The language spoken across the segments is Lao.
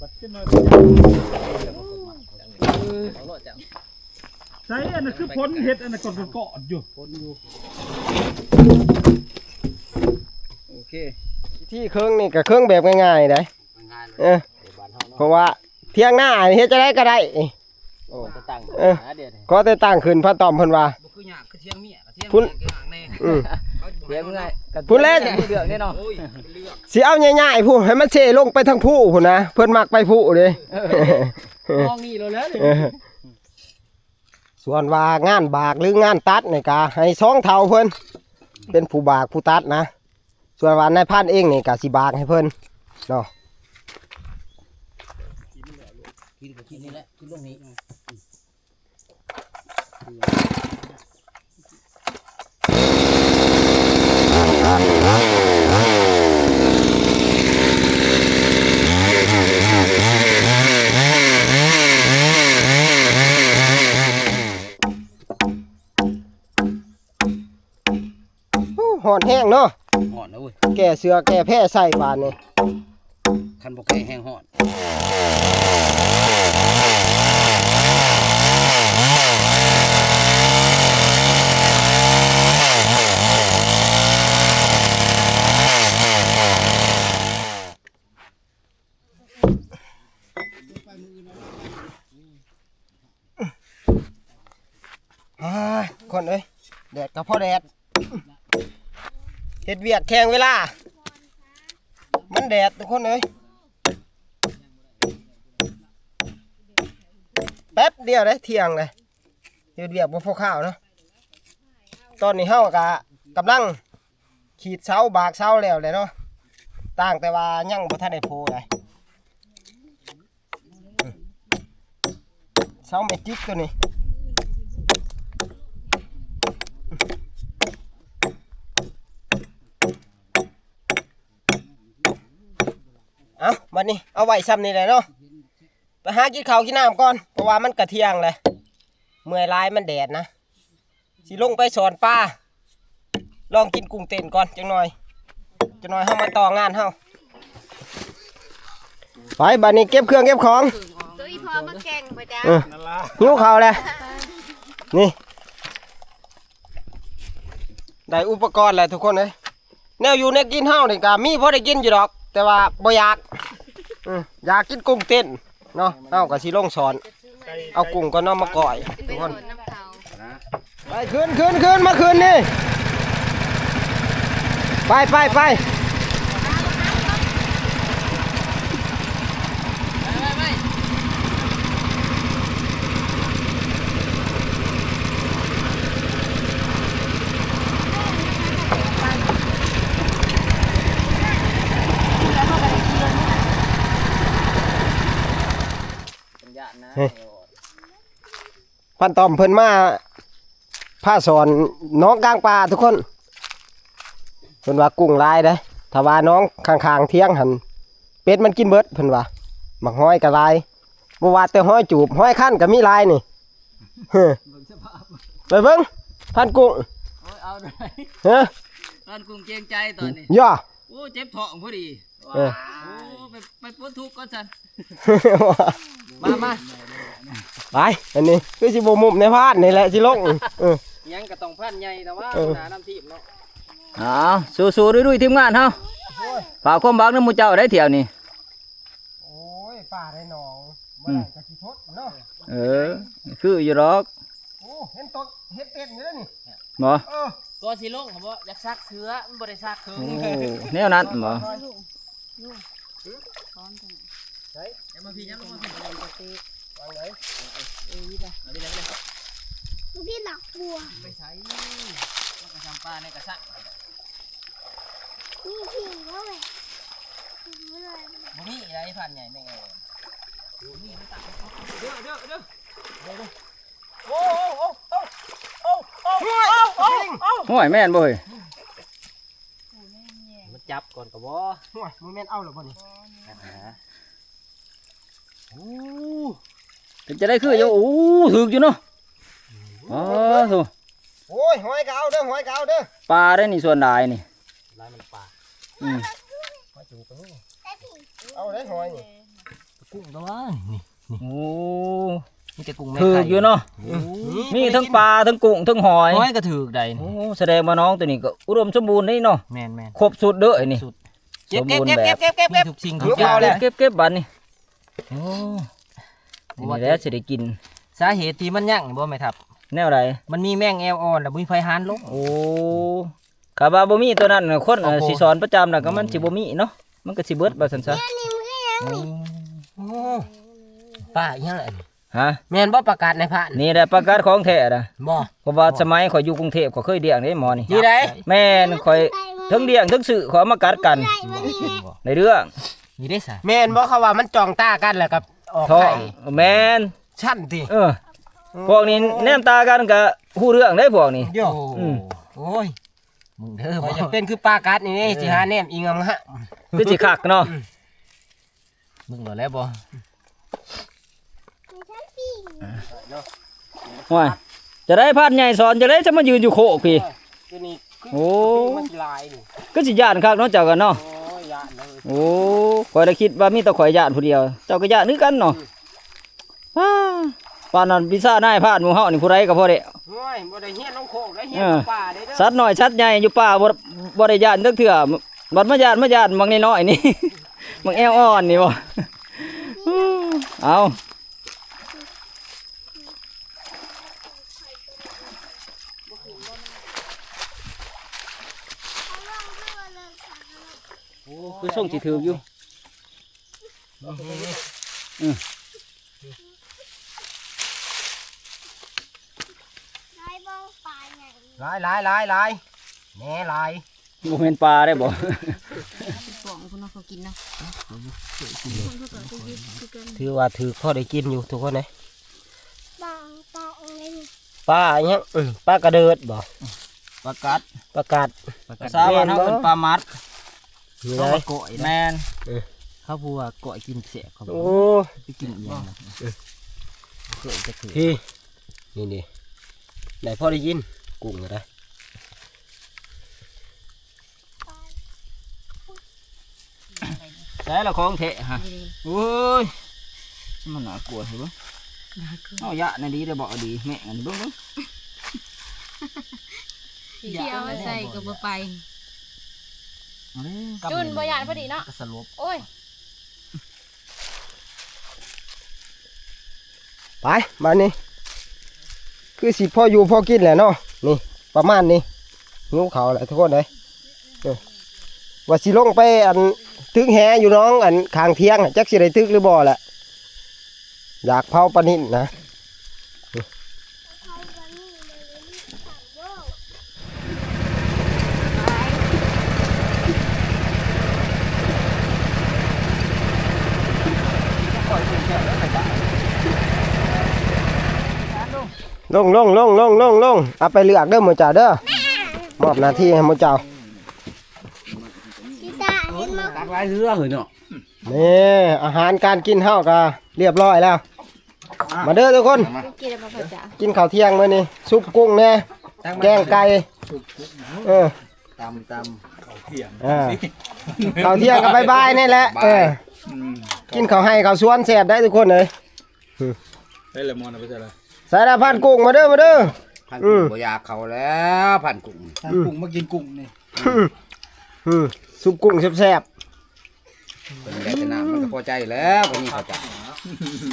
ບັດຂຶ້ນມາ ໃສ່ອັນນັ້ນຄືຜົນເຮັດອັນນັ້ນກອດໆຢູ່ ຜົນຢູ່ ໂອເຄ ທີ່ເຄິ່ງນີ້ກໍເຄິ່ງແບບງ່າຍໆໄດ໋ ງ່າຍໆເລີຍ ເອີ ເພາະວ່າທຽງນາເຮັດຈັ່ງໃດກໍໄດ້ ໂອ້ ແຕ່ຕັ້ງ ເອີ ຫາເດ້ ຂໍແຕ່ຕັ້ງຂຶ້ນ ພໍ່ຕ້ອມເພິ່ນວ່າ ບໍ່ຄືຍາກ ຄືທຽງເມຍ ທຽງເມຍກໍຍາກແນ່ ອືມ ທຽງເມື່ອຍ ພຸ້ນແຫຼະ ເລື່ອງແນ່ເນາະ ໂອ້ຍ ເປັນເລື່ອງ ຊິເອົາໃຫຍ່ໆພຸ້ນ ໃຫ້ມັນເຊລົງໄປທາງພູພຸ້ນນະ ເພິ່ນມັກໄປພູເດ້ ເອີ ມອງນີ້ໂລດແລ້ວ ເອີ ສ່ວນວ່າງານບາກ ຫຼື ງານຕັດນີ້ກະໃຫ້ສອງເຖົ້າເພິ່ນ ເປັນຜູ້ບາກຜູ້ຕັດນະ ສ່ວນວ່ານາຍພານເອງນີ້ກະຊິບາກໃຫ້ເພິ່ນເນາະ ກິນກໍກິນນີ້ແຫຼະ ກິນລົງນີ້ ໂອ້ ຮ້ອນແຮງເນາະ ຮ້ອນເດ້ ແກ້ເສື້ອແກ້ແພ້ໃສ່ບາດນີ້ ຄັນບໍ່ແກ້ແຮງຮ້ອນ ອ້າຍ ຄົນເອີຍ ແດດກໍພໍແດດ ເຮັດວຽກແຂ່ງເວລາ ມັນແດດທຸກຄົນເອີຍ ແປັບດຽວໄດ້ທ່ຽງເລີຍ ເຮັດວຽກບໍ່ພໍຄາວເນາະ ຕອນນີ້ເຮົາກໍກຳລັງ ຂີດເສົາບາກເສົາແລ້ວແຫຼະເນາະ ຕ່າງແຕ່ວ່າຍັງບໍ່ທັນໄດ້ໂພໄດ໋ ເສົາແມ່ຈິກຕົວນີ້ ເອົ້າ ບັດນີ້ເອົາໄວ້ຊ່ຳນີ້ແຫຼະເນາະ ໄປຫາກິນເຂົ້າກິນນ້ຳກ່ອນ ເພາະວ່າມັນກະທ່ຽງແຫຼະ ເມື່ອຍຫຼາຍ ມັນແດດນະ. ຊິລົງໄປສອນປາ ລອງກິນກຸ້ງເຕັ້ນກ່ອນຈັກໜ່ອຍ ຈັກໜ່ອຍເຮົາມາຕໍ່ງານເຮົາ ໄປ ບັດນີ້ເກັບເຄື່ອງເກັບຂອງ ໂຕອີ່ພໍ່ມາແກ່ງບໍ່ຈ້າ ເອີ ຫິວເຂົ້າແລ້ວ ນີ້ ໄດ້ອຸປະກອນແລ້ວທຸກຄົນເອີຍ ແນວຢູ່ແນວກິນເຮົານີ້ກະມີພໍໄດ້ກິນຢູ່ດອກ ແຕ່ວ່າບໍ່ຢາກ ອື ຢາກກິນກຸ້ງເຕັ້ນ ເນາະ ເຮົາກໍຊິລົງສອນ ເອົາກຸ້ງກ່ອນເນາະ ມາກ້ອຍ ທຸກຄົນ ໄປ ຂຶ້ນ ຂຶ້ນ ຂຶ້ນ ມາຂຶ້ນນີ້ ໄປ ໄປ ໄປ ເອີ ພັນຕ້ອມເພິ່ນມາພາສອນໜອງກາງປ່າທຸກຄົນ ເພິ່ນວ່າກຸ້ງຫຼາຍເດ້ ຖ້າວ່າໜອງຂ້າງໆທຽງຫັ້ນ ເປັດມັນກິນເບິດ ເພິ່ນວ່າ ໝາກຫອຍກໍຫຼາຍ ບໍ່ວ່າແຕ່ຫອຍຈູບ ຫອຍຄັນກໍມີຫຼາຍນີ້ ເອີ ເບິ່ງສະພາບ ໄປເບິ່ງ ພັນກຸ້ງ ໂອ້ຍ ເອົາໄດ້ ຮະ ພັນກຸ້ງເກງໃຈຕອນນີ້ ຢ່າ ໂອ້ ເຈັບທ້ອງພໍດີ ເອີ ໂອ້ ໄປ ໄປປົນທຸກກ່ອນຊັ້ນ ມາ ມາ ໄປ ອັນນີ້ຄືຊິບໍ່ມຸມໃນພານນີ້ແຫຼະ ຊິລົງ ເອີ ຫຍັງກໍຕ້ອງພານໃຫຍ່ແຕ່ວ່າ ເອີ ຫົວໜ້ານຳທີມເນາະ ອ້າວ ສູ້ໆ ລຸຍໆ ທີມງານເຮົາ ໂອ້ຍ ຝາກຄວາມຫວັງນຳໝູ່ເຈົ້າໄດ້ທ່ຽວນີ້ ໂອ້ຍ ປາໄດ້ໜອງ ບໍ່ໄດ້ກໍຊິທົດເນາະ ເອີ ຄືຢູ່ດອກ ໂອ້ ເຫັນຕົ້ນ ເຫັນເຕັນຢູ່ເດ້ນີ້ ບໍ່ ເອີ ກໍຊິລົງ ບໍ່ຢາກຊັກເສື້ອ ມັນບໍ່ໄດ້ຊັກເຄິ່ງ ໂອ້ ແນວນັ້ນບໍ່ ໃສ່ ເອົາມາພີ້ ຍັງລົງມາພີ້ ວາງໄດ້ ເອີ ນີ້ລະ ເອົານີ້ລະ ນີ້ລະ ມັນມີດອກບົວ ໄປໃສ ມັນກໍຈຳປາໃນກະສັກ ມີຜີບໍ່ເວີຍ ບໍ່ມີໄດ໋ ພັນໃຫຍ່ແມ່ງ ບໍ່ມີ ມັນຕັດ ເດີ ເດີ ເດີ ໂອ້ ໂອ້ ໂອ້ ໂອ້ ໂອ້ ໂອ້ ໂອ້ ໂອ້ ໂອ້ ໂອ້ຍ ແມ່ນບໍ່ເຮີ້ຍ ມັນຈັບກ່ອນກໍບໍ່ ໂອ້ຍ ບໍ່ແມ່ນເອົາແລ້ວບໍ່ນີ້ ໂອ້ ເປັນຈັ່ງໃດຄືຢູ່ ໂອ້ ຖືກຢູ່ເນາະ ອໍ ໂອ້ຍ ຫອຍກໍເອົາເດີ ຫອຍກໍເອົາເດີ ປາໄດ໋ນີ້ ສ່ວນຫຼາຍນີ້ ຫຼາຍມັນປາ ອືມ ຫອຍຈູກກໍມີ ເອົາໄດ້ຫອຍນີ້ ກຸ້ງກໍວ່ານີ້ ນີ້ ໂອ້ ມີແຕ່ກຸ້ງແມ່ໄຂ່ ຖືກຢູ່ເນາະ ໂອ້ ມີທັງປາ ທັງກຸ້ງ ທັງຫອຍ ຫອຍກໍຖືກໄດ໋ ໂອ້ ສະແດງວ່າໜອງໂຕນີ້ກໍອຸດົມສົມບູນເດ້ເນາະ ແມ່ນໆ ຄົບຊຸດເດີ້ນີ້ ຄົບຊຸດ ເກັບ ເກັບ ເກັບ ເກັບ ເກັບ ເກັບ ມີທຸກສິ່ງທຸກຢ່າງ ເກັບ ເກັບ ເກັບ ບາດນີ້ ໂອ້ ນີ້ແຫຼະຊິໄດ້ກິນ ສາເຫດທີ່ມັນຍັງນີ້ບໍ່ແມ່ທັບ ແນວໃດ ມັນມີແມງແອວອ່ອນ ແລ້ວບໍ່ມີໃຜຫານລົງ ໂອ້ ກະວ່າບໍ່ມີໂຕນັ້ນ ຄົນ ເອີ ຊິສອນປະຈຳ ແລ້ວກໍມັນຊິບໍ່ມີເນາະ ມັນກໍຊິເບິດວ່າຊັ້ນຊະ ໂອ້ ປາອີຫຍັງອັນນີ້ ຮະ ແມ່ນບໍ່ປາກາດນາຍພານ ນີ້ແຫຼະປາກາດຂອງແທ້ນະ ບໍ່ ເພາະວ່າສະໄໝຂ້ອຍຢູ່ກຸງເທບ ຂ້ອຍເຄີຍລ້ຽງເດ້ໝໍນີ້ ນີ້ໃດ ແມ່ນ ຂ້ອຍເຖິງລ້ຽງເຖິງຊື້ ຂ້ອຍເອົາມາກັດກັນ ໄດ້ເລື່ອງ ນີ້ເດ້ຊະ ແມ່ນບໍ່ ເຂົາວ່າມັນຈ້ອງຕາກັນ ແລ້ວກໍອອກໄຂ່ ແມ່ນ ຊັ້ນຕິ ເອີ ພວກນີ້ແນມຕາກັນກໍຮູ້ເລື່ອງເດ້ພວກນີ້ ໂອ້ຍ ມຶງເດີ ຂ້ອຍຢາກເປັນຄືປາກັດນີ້ເດ້ ເອີ ຊິຫາແນມອີງງາມ ຄືຊິຄັກເນາະ ອືມ ມຶງໂລດແລ້ວບໍ່ ໂອ້ຍ ຈະໄດ້ພານໃຫຍ່ສອນ ຈະໄດ້ຈະມາຢືນຢູ່ໂຄກພີ້ ໂອ້ ຄືຊິຢ້ານຄັກເນາະ ເຈົ້າກັນເນາະ ໂອ້ຍ ຢ້ານເລີຍ ໂອ້ ຂ້ອຍລະຄິດວ່າມີແຕ່ຂ້ອຍຢ້ານຜູ້ດຽວ ເຈົ້າກໍຢ້ານຄືກັນເນາະ ອືມ ອ້າ ປານນັ້ນວິຊານາຍພານໝູ່ເຮົານີ້ຜູ້ໃດກໍພໍໄດ້ ໂອ້ຍ ບໍ່ໄດ້ຮຽນລົງໂຄກໄດ້ຮຽນ ເອີ ປ່າເດ້ ສັດນ້ອຍສັດໃຫຍ່ຢູ່ປ່າ ບໍ່ ບໍ່ໄດ້ຢ້ານຈັກເທື່ອ ບັດມາຢ້ານ ມາຢ້ານບັກນ້ອຍໆນີ້ ບັກແອວອ່ອນນີ້ບໍ່ ເອົາ ໂອ້ ຄືຊົງຊິຖືກຢູ່ ອືມ ຫຼາຍ ຫຼາຍ ຫຼາຍ ຫຼາຍ ແໜ່ຫຼາຍ ບໍ່ແມ່ນປາໄດ້ບໍ່ ປ່ອງພຸ້ນເນາະ ເຂົາກິນນະ ຖືວ່າຖືກພໍໄດ້ກິນຢູ່ທຸກຄົນເດ້ ປາ ປາອີຫຍັງ ອືມ ປາກະເດີດບໍ່ ປາກັດ ປາກັດ ພາສາບ້ານເຮົາເອີ້ນປາໝັດ ນີ້ ເຂົາວ່າກ້ອຍນະ ແມ່ນ ເອີ ເຂົາຜູ້ວ່າກ້ອຍກິນແຊບ ເຂົາ ໂອ້ ໄປກິນອີຫຍັງນະ ເອີ ເຄີຍຈັກເທື່ອ ນີ້ ນີ້ ໄດ້ພໍໄດ້ກິນ ກຸ້ງກໍໄດ້ ໃສລະຂອງແທ້ຫະ ໂອ້ຍ ມັນໜ້າກົວເຮີ້ຍ ໜ້າກົວ ເຮົາຢ້ານອີ່ຫຼີເດ້ ບໍ່ດີ ແມ່ງອັນນີ້ເບິ່ງ ເບິ່ງ ເອົາມາໃສ່ກໍບໍ່ໄປ ຈຸນບໍ່ຢ້ານພໍດີເນາະ ກະສະຫຼົບ ໂອ້ຍ ໄປ ບາດນີ້ ຄືຊິພໍຢູ່ພໍກິນແຫຼະເນາະ ນີ້ ປະມານນີ້ ຫິວເຂົ້າແຫຼະທຸກຄົນເອີຍ ເອີ ວ່າຊິລົງໄປອັນຕຶກແຫຢູ່ໜອງອັນຂ້າງທຽງ ຈັກຊິໄດ້ຕຶກຫຼືບໍ່ແຫຼະ ຢາກເຜົາປານິນນະ ລົງ ລົງ ລົງ ລົງ ລົງ ລົງ ເອົາໄປເລືອກເດີໝູ່ເຈົ້າເດີ ມອບໜ້າທີ່ໃຫ້ໝູ່ເຈົ້າ ຕັກຫຼາຍເທື່ອເຮີ້ຍເນາະ ນີ້ ອາຫານການກິນເຮົາກໍລຽບຮ້ອຍແລ້ວ ມາເດີທຸກຄົນ ມາ ກິນແລ້ວບໍ່ເຂົ້າຈາ ກິນເຂົ້າທ່ຽງມື້ນີ້ ຊຸບກຸ້ງແດ່ ແກງໄກ່ ເອີ ຕຳ ຕຳ ເຂົ້າທ່ຽງ ເອີ ເຂົ້າທ່ຽງກໍບາຍໆນີ້ແຫຼະ ເອີ ອືມ ກິນເຂົ້າໄຮ່ເຂົ້າສວນແຊບໄດ໋ທຸກຄົນເອີຍ ໄດ້ແລ້ວ ມອນເອົາໄປໃສ່ລະ ໃສ່ລະ ພານກຸ້ງ ມາເດີ ມາເດີ ພານກຸ້ງ ອືມ ບໍ່ຢາກເຂົ້າແລ້ວ ພານກຸ້ງ ພານກຸ້ງ ອືມ ມາກິນກຸ້ງນີ້ ອືມ ຊຸບກຸ້ງແຊບໆ ເພິ່ນໄດ້ແຕ່ນ້ຳມັນກໍພໍໃຈແລ້ວ ບໍ່ມີເຂົ້າເຈົ້າ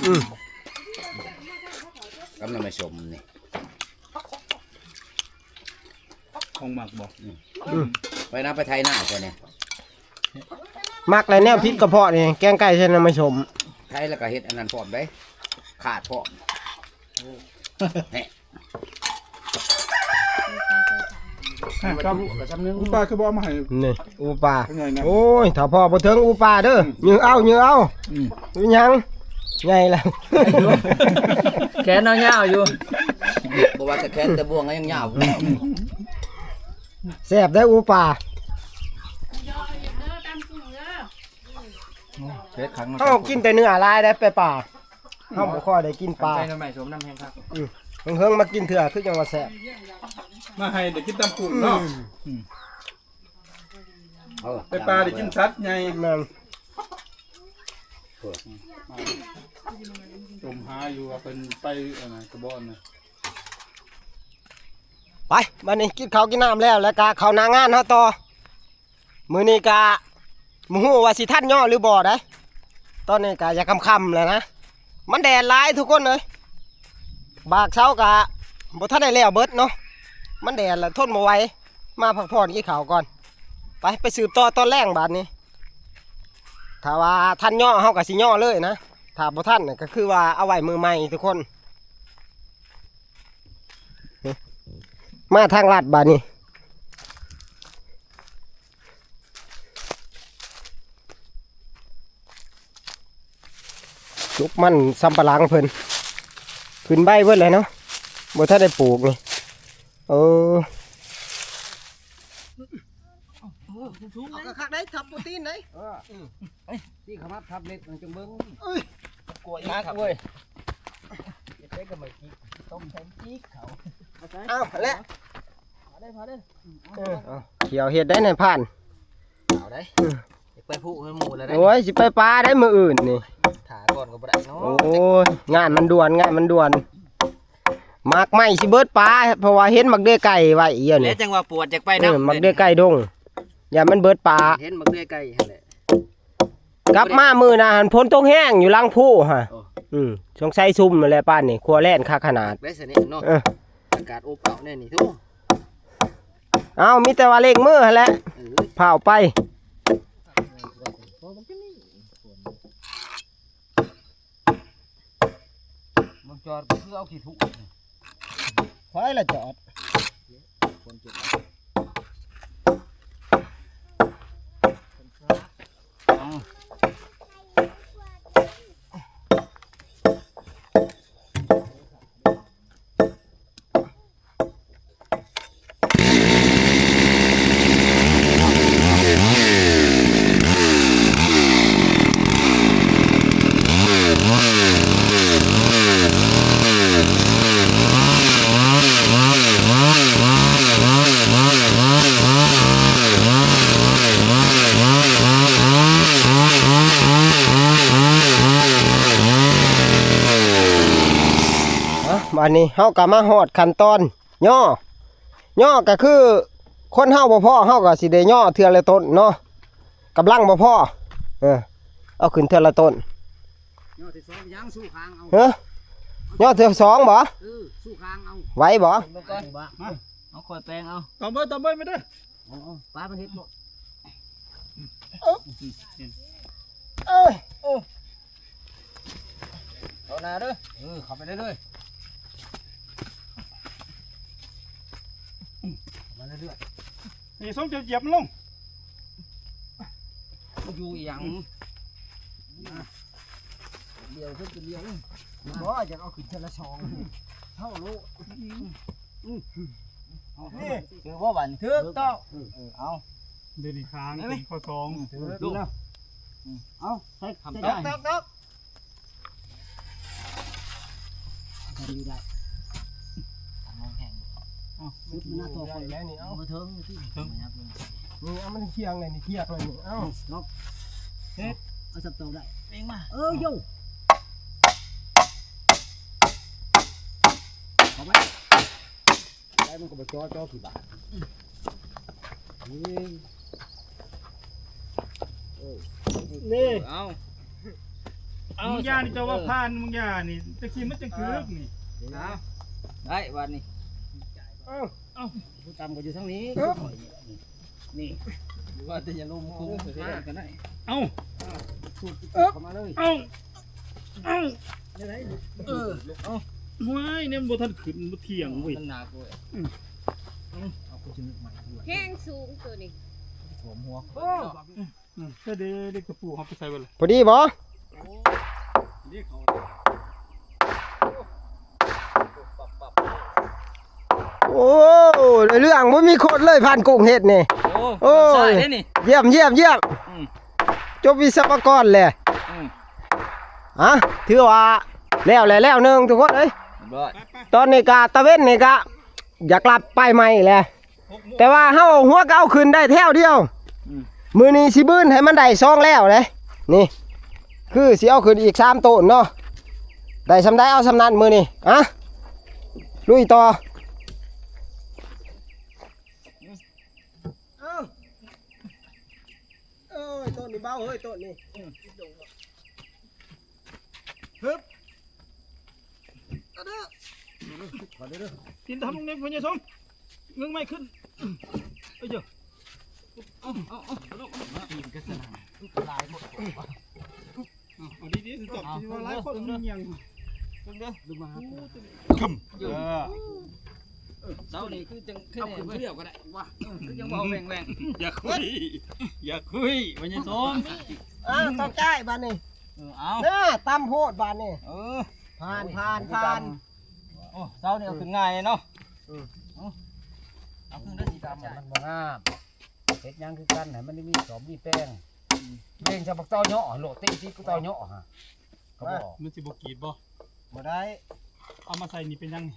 ອືມ ກັບໜໍ່ໄມ້ສົ້ມນີ້ ຂອງມັກບໍ່ ອືມ ອືມ ໄປນະ ໄປໄຖນາກ່ອນນີ້ ມັກແລ້ວແນວຜິດກະເພາະນີ້ ແກງໄກ່ໃສ່ໜໍ່ໄມ້ສົ້ມ ໄຖແລ້ວກໍເຮັດອັນນັ້ນພ້ອມເດ້ ຂາດພ້ອມ ແຮະ ອ່ະ ຈຳ ກະຊຳໜຶ່ງ ອູປາຄືບໍ່ເອົາມາໃຫ້ ນີ້ ອູປາ ໂອ້ຍ ຖ້າພໍບໍ່ເຖິງອູປາເດີ ອືມ ຢື້ເອົາ ຢື້ເອົາ ອືມ ຫຍັງ ໃຫຍ່ແລ້ວ ແຂນເຮົາຍາວຢູ່ ບໍ່ວ່າແຕ່ແຂນແຕ່ບ່ວງກໍຍັງຍາວ ແຊບເດີອູປາ ເຜັດຄັກເນາະ ເຮົາກິນແຕ່ເນື້ອຫຼາຍໄດ໋ ໄປປ່າ ເຮົາບໍ່ຄ່ອຍໄດ້ກິນປາ ໃສ່ໜໍ່ໄມ້ສົ້ມນຳແຮງຄັກ ອືມ ເຫິງໆ ມາກິນເທື່ອ ຄືຈັ່ງວ່າແຊບ ມາໃຫ້ໄດ້ກິນຕຳກຸ້ງເນາະ ອືມ ອືມ ເອີ ໄປປ່າໄດ້ກິນສັດໃຫຍ່ ແມ່ນ ຕົມຫາຢູ່ວ່າເພິ່ນໄປອັນນັ້ນກະບ່ອນນະ. ໄປ ບັດນີ້ກິນເຂົ້າກິນນ້ຳແລ້ວ ແລ້ວກະເຂົ້າໜ້າງານເຮົາຕໍ່. ມື້ນີ້ກະບໍ່ຮູ້ວ່າຊິທັນຍໍ້ຫຼືບໍ່ໄດ໋. ຕອນນີ້ກະຢາກຄ່ຳໆແລ້ວນະ ມັນແດດຫຼາຍທຸກຄົນເອີຍ. ບາກເສົາກະບໍ່ທັນໄດ້ແລ້ວເບິດເນາະ ມັນແດດລະທົນບໍ່ໄຫວ. ມາພັກຜ່ອນກິນເຂົ້າກ່ອນ ໄປ ໄປສືບຕໍ່ຕອນແລງບາດນີ້. ຖ້າວ່າທັນຍໍ້ເຮົາກະຊິຍໍ້ເລີຍນະ ຖ້າບໍ່ທັນກະຄືວ່າເອົາໄວ້ມື້ໃໝ່ທຸກຄົນ. ມາທາງລັດບາດນີ້ ຈຸກມັນສຳປະຫຼັງເພິ່ນຂຶ້ນໃບເບິດແລ້ວເນາະ ບໍ່ທັນໄດ້ປູກນີ້. ເອີ ເອົາຄັກໆໄດ໋ ທັບໂປຣຕີນໄດ໋. ເອີ ຕີຂະມັບທັບເລັກມັນຈັ່ງເບິ່ງ. ເອີຍ ກວຍມາຄັບເວີຍ ເຮັດໄດ້ກໍໄມ່ກິນ ຕົ້ມແທນກິນເຂົ້າ. ເອົາແຫຼະ ພາເດີ ພາເດີ. ເອີ ເອົາ ທ່ຽວເຮັດໄດ້ໃນຜ່ານ ເອົາໄດ໋. ເອີ ຢາກໄປພູເຮືອນໝູ່ແລ້ວໄດ໋. ໂອ້ຍ ຊິໄປປ່າໄດ໋ມື້ອື່ນນີ້ ຖ້າກ່ອນກໍບໍ່ໄດ້ເນາະ. ໂອ້ຍ ງານມັນດ່ວນ ງານມັນດ່ວນ. ໝາກໄມ້ຊິເບິດປ່າ ເພາະວ່າເຫັນໝາກເດືອຍໄກ່ໄວ້ຢູ່ນີ້ ແລ້ວຈັ່ງວ່າປວດຢາກໄປນຳ. ເອີ ໝາກເດືອຍໄກ່ດົງ ຢ້ານມັນເບິດປ່າ ເຫັນໝາກເດືອຍໄກ່ຫັ້ນແຫຼະ. ກັບມາມື້ໜ້າຫັ້ນ ຝົນຕົກແຮງຢູ່ຫຼັງພູຫະ. ໂອ້ ອືມ ສົງໄສຊຸ່ມຫັ້ນແຫຼະ ປານນີ້ ຂົວແລ່ນຄັກຂະໜາດ ໄດ້ສະເໜ່ເນາະ. ເອີ ອາກາດອົບເອົາແນ່ນີ້ໂທ້. ເອົາ ມີແຕ່ວ່າເລັ່ງມືຫັ້ນແຫຼະ. ເອີ ພ້າວໄປ. ມັນຈອດກໍຄືເອົາຂີ້ທຸກ ໃຜລະຈອດ. ອ່ະ ບາດນີ້ເຮົາກໍມາຮອດຂັ້ນຕອນຍໍ້. ຍໍ້ກໍຄືຄົນເຮົາບໍ່ພໍ ເຮົາກໍຊິໄດ້ຍໍ້ເທື່ອລະຕົ້ນເນາະ ກຳລັງບໍ່ພໍ. ເອີ ເອົາຂຶ້ນເທື່ອລະຕົ້ນ. ຍໍ້ເທື່ອສອງຍັງສູ້ຄາງເອົາ. ເອີ ຍໍ້ເທື່ອສອງບໍ່? ເອີ ສູ້ຄາງເອົາ. ໄຫວບໍ່? ມາ ເອົາຂ້ອຍແປງເອົາ. ຕອມເບີ ຕອມເບີ ມາເດີ. ເອົາ ເອົາ ປາມັນເຮັດເນາະ. ເອີ ເອີ ໂອ້ ເຂົ້າໜ້າເດີ. ເອີ ເຂົ້າໄປເລື້ອຍໆ ມາເລື້ອຍໆ. ນີ້ ສົມຈະຢຽບມັນລົງ ຢູ່ອີ່ຫຍັງ? ດຽວຂຶ້ນຕົວດຽວ. ບໍ່ ຢາກເອົາຂຶ້ນເທື່ອລະສອງ ເທົ່າໂລດ. ອືມ ອືມ ເອົາ ນີ້ ຖືກບໍ່ບັດນີ້? ຖືກຕ້ອງ. ເອີ ເອົາ ເດນີ້ ຄາງ ເປັນຂໍ້ສອງ. ອືມ ຖືກແລ້ວ. ອືມ ເອົາ ໃສ່ ໃສ່ໄດ້ ຕອກ ຕອກ ຕອກ. ພໍດີໄດ້ ທາງແຮງ. ເອົາ ສຸດໜ້າຕົວຂ້ອຍແລ້ວນີ້. ເອົາ ເທິງ ເທິງ ນີ້ ເອົາ ມັນທຽງເລີຍນີ້ ທຽງເລີຍນີ້. ເອົາ ເອົາ ເຮັດ ເອົາສັບໂຕໄດ້ ເອງມາ. ເອີ ໂຢ ເຂົ້າໄປ. ໄດ້ ມັນກໍບໍ່ຈໍ້ ຈໍ້ຂີ້ບາດ. ນີ້ ເອີ ນີ້ ເອົາ ເອົາ ມຶງຢ່ານີ້ ເຈົ້າວ່າຜ່ານ ມຶງຢ່ານີ້ ຈັກຊິມັນຈັ່ງຖືກນີ້. ເອົາ ໄດ້ບາດນີ້. ເອົາ ເອົາ ຜູ້ຕ່ຳກໍຢູ່ທາງນີ້. ນີ້ ວ່າແຕ່ຢ່າລົມຄຸມ ເອີ ເອີ ກໍໄດ້. ເອົາ ສູດເຂົ້າມາເລີຍ. ເອົາ ເອົາ ເອີ ເອົາ ຫ້ວຍ ແນວມັນບໍ່ທັນຂຶ້ນ ມັນບໍ່ທ່ຽງເວີຍ. ມັນໜັກເວີຍ. ອືມ ເອົາ ເອົາ ກູຊິນຶກໃໝ່ດ້ວຍ. ແຮງສູງຕົວນີ້ ຖ້ວມຫົວ. ໂອ້ ອືມ ເດີ ເດີ ເດີ ກະປູເຮົາໄປໃສ່ເບິດລະ ພໍດີບໍ່? ໂອ້ ເດ້ເຂົາ ໂອ້ ໄດ້ເລື່ອງ ບໍ່ມີຄົນເລີຍ ຜ່ານກຸ້ງເຮັດນີ້. ໂອ້ ໂອ້ຍ ເດ້ນີ້ ຢ້ຽມ ຢ້ຽມ ຢ້ຽມ. ອືມ ຈົບວິສະວະກອນແຫຼະ. ອືມ ອ່ະ ຖືວ່າແລ້ວແຫຼະ ແລ້ວໜຶ່ງທຸກຄົນເອີຍ. ຮຽບຮ້ອຍ. ຕອນນີ້ກະຕາເວັນນີ້ກະຢາກລັບໄປໃໝ່ແຫຼະ ແຕ່ວ່າເຮົາຫົວເກົ່າຂຶ້ນໄດ້ແຖວດຽວ. ອືມ ມື້ນີ້ຊິບືນໃຫ້ມັນໄດ້ສອງແລ້ວເດ້ ນີ້ ຄືຊິເອົາຂຶ້ນອີກສາມໂຕນເນາະ ໄດ້ສ່ຳໃດເອົາສ່ຳນັ້ນມື້ນີ້. ອະ ລຸຍຕໍ່. ເອົ້າ ເອີຍ ໂຕນນີ້ເບົາເຮີ້ຍ ໂຕນນີ້. ອືມ ຮຶບ ຕີນທຳລົງນີ້ ພໍ່ໃຫຍ່ສົມ ເງີຍໄມ້ຂຶ້ນ. ເອີຍ ເອົາ ເອົາ ເອົາ ເອົາ ຕີນກໍສະໜັ່ນ ຫຼາຍຄົນ ເອົາດີໆ ຕອບ ເອົາ ທີ່ວ່າຫຼາຍຄົນ ເບິ່ງເດີ ມັນຍັງ ເບິ່ງເດີ ລະມາ ໂອ້ ໂຕນີ້ ເອີ ເສົານີ້ຄືຈັ່ງ ເອົາຂຶ້ນຜູ້ດຽວກໍໄດ້ວ່າ ເອີ ຄືຈັ່ງເວົ້າແວ່ງໆ. ຢ່າຄຸຍ ຢ່າຄຸຍ ພໍ່ໃຫຍ່ສົມ. ອ່າ ຕ້ອງຈ່າຍບາດນີ້. ເອີ ເອົາ ໜ້າຕ່ຳໂພດບາດນີ້. ເອີ ຜ່ານ ຜ່ານ ຜ່ານ. ໂອ້ ເສົານີ້ເອົາຂຶ້ນງ່າຍເນາະ. ເອີ ເອົາ ເອົາຂຶ້ນເດີ ຊິຕາມ ມັນບໍ່ງາມ. ເຮັດຫຍັງຄືກັນ ໃຫ້ມັນໄດ້ມີສອບມີແປງ. ອືມ ເວງຊະບັກເຕົາເຍາະໂລດ ເຕະຕິດກູເຕົາເຍາະຫະ ກໍບໍ່ອອກ. ມັນຊິບໍ່ກຣີດບໍ່? ບໍ່ໄດ້. ເອົາມາໃສ່ນີ້ເປັນຫຍັງນີ້?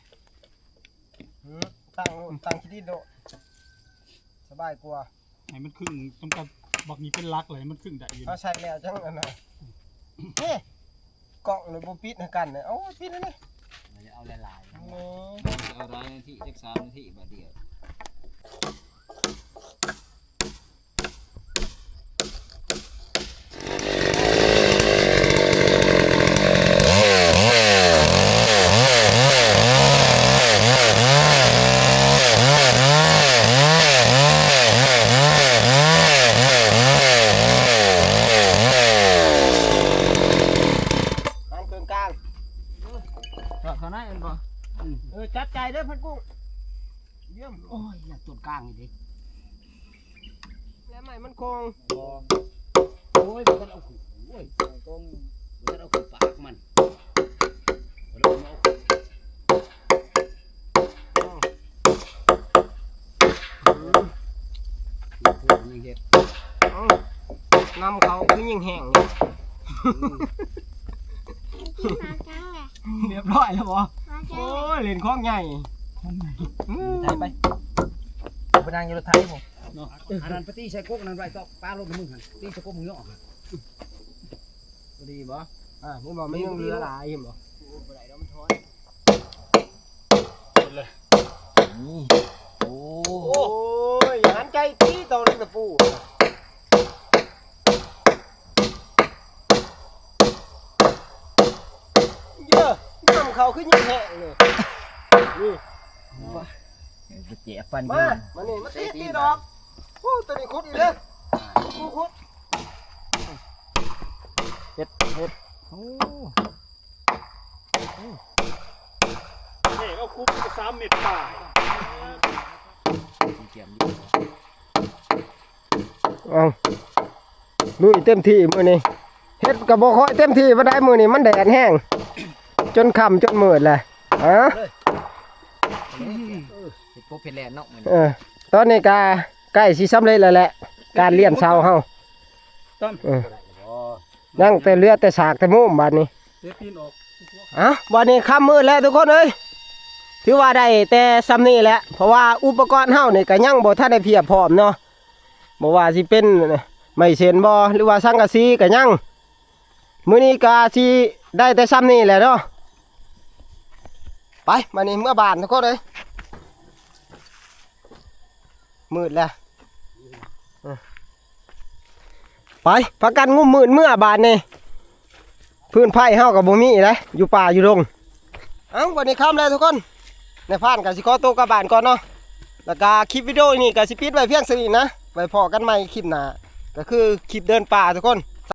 ຫື ຕັ້ງໂລດ ຕັ້ງຂີ້ດິນໂລດ ສະບາຍກວ່າ. ໃຫ້ມັນຄຶງນຳກັນ ບັກນີ້ເປັນຫຼັກເລີຍ ໃຫ້ມັນຄຶງໄດ້ຢູ່. ເຮົາໃສ່ແລ້ວຈັ່ງອັນນັ້ນ. ເອີ ກ້ອງລະບໍ່ປິດໃຫ້ກັນເລີຍ. ເອົາ ປິດແລ້ວນີ້ ເອົາຫຼາຍໆ. ໂອ້ ເອົາຫຼາຍນາທີ ຈັກສາມນາທີບາດດຽວ. ທາງເຄິ່ງກາງ ຈອດເຂົ້າໃນແມ່ນບໍ່? ເອີ ຈັດໃຈເດີພັນກຸ້ງ. ຢ້ຽມ. ໂອ້ຍ ຍັງຕົ້ນກາງອີກເດ້. ແລ້ວໄມ້ມັນຄົງ. ບໍ່. ໂອ້ຍ ບໍ່ທັນເອົາຂຶ້ນ. ໂອ້ຍ ກົງ ບໍ່ທັນເອົາຂຶ້ນປາກມັນ. ບໍ່ໄດ້ເອົາຂຶ້ນ. ເອົາ. ຍັງເຮັດ. ເອົ້າ ນຳເຂົາຄືຍິງແຮງນີ້. ຮຽບຮ້ອຍແລ້ວບໍ່? ໂອ້ຍ ຫຼິ້ນຂອງໃຫຍ່. ໄປ ໄປ ໄປນັ່ງຢູ່ລົດໄຖພຸ້ນເນາະ. ອັນນັ້ນໄປຕີໃສ່ກົກນັ້ນໄວ້ ຕອກປາລົງໃນມືຫັ້ນ ຕີໃສ່ກົກມຶງເນາະ. ພໍດີບໍ່? ອ່າ ເຫັນບໍ່ ມັນຍັງເຫຼືອຫຼາຍ ເຫັນບໍ່? ໂອ້ ບໍ່ໄດ້ດອກ ມັນຖອຍ. ເອົາເລີຍ. ນີ້ ໂອ້ ໂອ້ຍ ຫັນໃຈຕີຕອກຕະປູ. ເຢີ້ ນຳເຂົາຄືຍິງແຮງເລີຍ. ນີ້ ເອີ ໄປແຈະຟັນ. ມາ ມານີ້ ມາຕີ ຕີດອກ. ໂອ້ ໂຕນີ້ຂຸດອີກເດີ ຂຸດ ຂຸດ ເຮັດ ເຮັດ. ໂອ້ ໂອ້ ເອີ ເອົາຄຸບກໍສາມເມັດປາຍ. ເອົ້າ ລຸຍເຕັມທີ່ມື້ນີ້. ເຮັດກໍບໍ່ຄ່ອຍເຕັມທີ່ປານໃດມື້ນີ້ ມັນແດດແຮງ ຈົນຄ່ຳຈົນມືດແຫຼະ. ຮະ ເອີ ເຮັດກົບເຮັດແລ່ນເນາະມື້ນີ້. ເອີ ຕອນນີ້ກໍໃກ້ຊິສຳເລັດແລ້ວແຫຼະ ການລ້ຽນເສົາເຮົາ. ເອີ ຍັງແຕ່ເຫຼືອແຕ່ສາກແຕ່ມຸມບາດນີ້. ເຕະຕີນອອກ. ເອົ້າ ບາດນີ້ຄ່ຳມືດແລ້ວທຸກຄົນເອີຍ ຖືວ່າໄດ້ແຕ່ສ່ຳນີ້ແຫຼະ ເພາະວ່າອຸປະກອນເຮົານີ້ກໍຍັງບໍ່ທັນໄດ້ພຽບພ້ອມເນາະ. ບໍ່ວ່າຊິເປັນໄມ້ເສັ້ນບໍ່ ຫຼືວ່າສັງກະສີກໍຍັງ. ມື້ນີ້ກໍຊິໄດ້ແຕ່ສ່ຳນີ້ແຫຼະເນາະ. ໄປ ບາດນີ້ເມືອບ້ານທຸກຄົນເອີຍ ມືດແລ້ວ. ເອີ ໄປ ພາກັນງຸ້ມມືດເມືອບາດນີ້. ຟືນໄຟເຮົາກໍບໍ່ມີແຫຼະ ຢູ່ປ່າຢູ່ດົງ. ເອົ້າ ວັນນີ້ຄ່ຳແລ້ວທຸກຄົນ ນາຍພານກໍຊິຂໍໂຕກັບບ້ານກ່ອນເນາະ. ແລ້ວກໍຄລິບວິດີໂອນີ້ກໍຊິປິດໄວ້ພຽງສ່ຳນີ້ນະ ໄວ້ພໍ້ກັນໃໝ່ຄລິບໜ້າ ກໍຄືຄລິບເດີນປ່າທຸກຄົນ.